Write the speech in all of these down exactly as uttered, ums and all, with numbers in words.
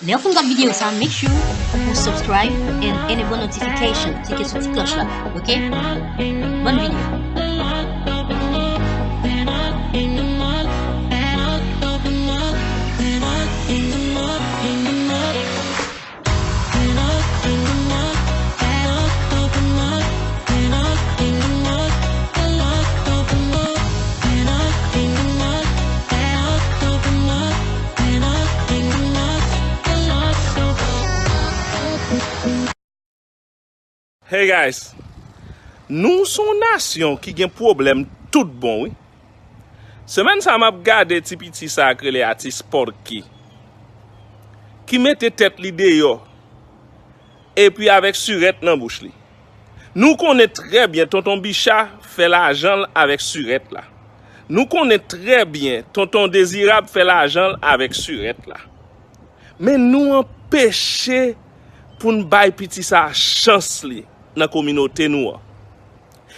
Lè w fin gad videyo sa, make sure ou subscribe and enable notification. Klike sou ti klòch la, oke? Bòn videyo. Hey guys, nou se yon nasyon ki gen pwoblèm tout bon wi. Semèn sa m ap gade ti piti sa k rele atis Porky, ki mete tèt li deyò epi avèk sirèt nan bouch li. Nou konnen trè byen Tonton Bicha fè lajan l avèk sirèt la. Nou konnen trè byen Tonton Dezirab fè lajan l avèk sirèt la. Men nou anpeche pou n bay piti sa a chans li nan kominote nou an.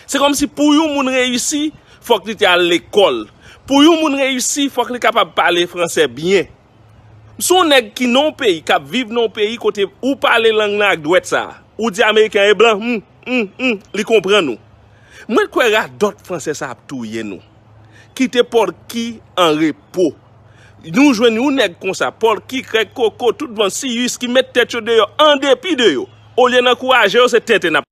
Se kòmsi pou yon moun reyisi, fòk li te al lekòl. Pou yon moun reyisi, fòk li kapab pale fransè byen. M se yon nèg ki nan yon peyi, k ap viv nan yon peyi kote ou pale lang nan ak dwèt sa a. Ou di ameriken an e blan, hmm, hmm, hmm, li konprann ou. Mwen kwè radòt fransè sa ap touye nou. Kite Porky an repo. Nou jwenn yon nèg konsa, Porky, Krèk Koko, tout bann Siyis ki met tèt yo deyò an depi de yo. Olye n ankouraje yo, se tenten n ap